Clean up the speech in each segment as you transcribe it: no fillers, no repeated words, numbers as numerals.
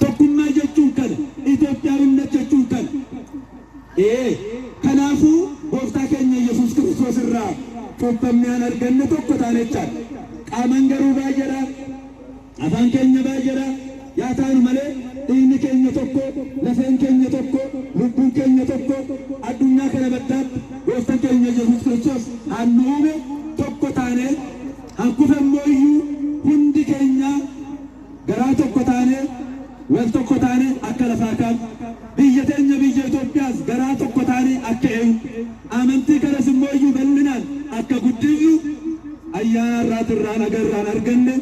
Tokkummaa jechuun kana, Itoophiyaawwinnat jechuun kana. Ee, kanaafuu Gooftaa keenya Yesuus Kiristoos irraa cuuphamnee an arganne tokko taane jechaadha. Qaaman garuu baay'eedha, afaan keenya baay'eedha. Yaa taanu malee dhiigni keenya tokko, lafeen keenya tokko, lubbuun keenya tokko. Addunyaa kana baddaatti Gooftaan keenya Yesuus Kiristoos haan nu uume tokko taane, hankufe immoo iyyuu hundi keenya garaa tokko taane, wal tokko taane akka lafaa kaan biyya teenya, biyya Itoophiyaas garaa tokko taane akka eenyu, amantii kanas immoo iyyuu bal'inaan akka guddifnu ayyaana irraatirraan agarraan arganne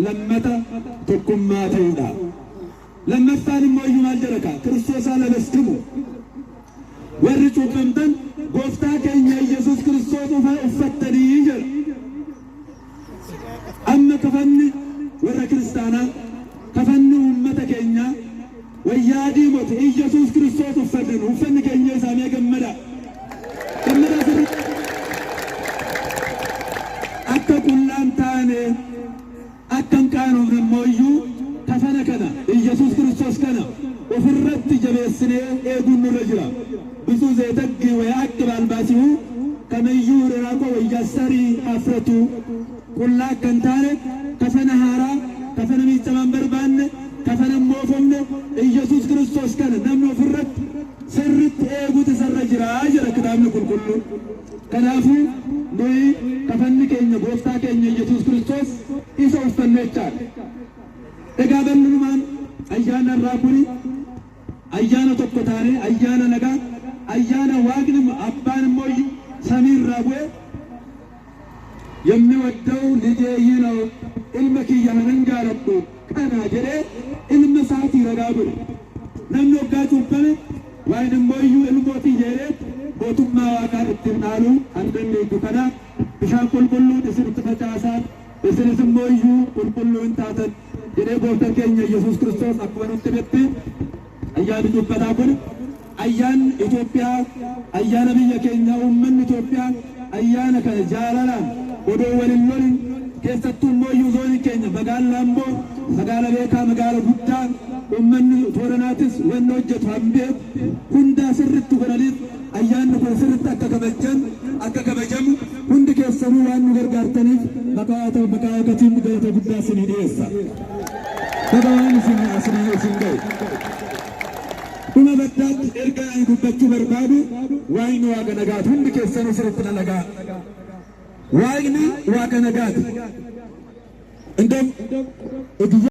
lammata tokkummaa ta'uudha. Lammaffaan immoo iyyuu maal jedha kaa? Kiristoosaa labestimu, warri cuuphamtan Gooftaa keenya Yesuus Kiristoos uffattanii jedha. Amma kafanni warra kiristaanaa, kafanni uummata keenyaa wayyaa diimoti. Iyyasuus Kiristoos uffanne. Uffanni keenya isaanii gammada gammadaa sirri akka qullaan taane, akka hin qaanoofne immoo iyyuu kafana kana, Iyyasuus Kiristoos kana ofirratti jabeessinee eeguun nurra jira. ብፁዕ ዘይተግ ወየዐቅብ አልባሲሁ ከመ ኢይሁር ዕራቆ ወኢያስተርኢ ኀፍረቱ። Qullaa akka hin taane, kafana haaraa, kafana miiccamaan barbaanne, kafana hin moofamne, Iyyasuus Kiristoos kana namni ofirratti sirritti eeguutu isarra jira jedha Kitaabni Qulqulluun. Kanaafuu nuyi kafanni keenya Gooftaa keenya Iyyasuus Kiristoos isa uffanne jechaadha. Egaa bal'umaan ayyaana irraa kuni ayyaana tokko taanee, ayyaana nagaa, ayyaana Waaqni Abbaan immoo samiirraa bu'e "የምወደው ልጄ ይህ ነው፣ ilma kiyya kanan jaaladhu kana" jedhee ilma isaatii ragaa godhe. Namni waggaa cuuphame waan immoo iyyuu ilmootii jedhee mootummaa Waaqaa ittiin dhaalu kan dandeettu kana bishaan qulqulluun isinitti facaasaa, isinis immoo iyyuu qulqulluu hin taatan jedhee Gooftaan keenya Yesuus Kiristoos akkuma nutti himetti, ayyaanni cuuphataa kun ayyaanni Itoophiyaa, ayyaana biyya keenyaa. Uummanni Itoophiyaa ayyaana kana jaalalaan odoo walin lolin, keessattuu immoo iyyuu zoonii keenya magaalaa Amboo, magaala beekaa, magaala guddaa, uummanni Tooranaatis wanni hojjetu hambee hundaa sirritti godhaniif ayyaanni kun sirritti akka kabajan, akka kabajamu hundi keessanuu waan nu gargaartaniif maqaa Waaqatiin galata guddaa isinii dhiyeessa. Baga waan isin asinii isin ga'e. Dhuma baddaatti erga ani dubbachuu barbaadu, Waaqni Waaqa nagaati. Hundi keessanuu sirriitti na dhagaa. Waaqni Waaqa nagaati. እንደም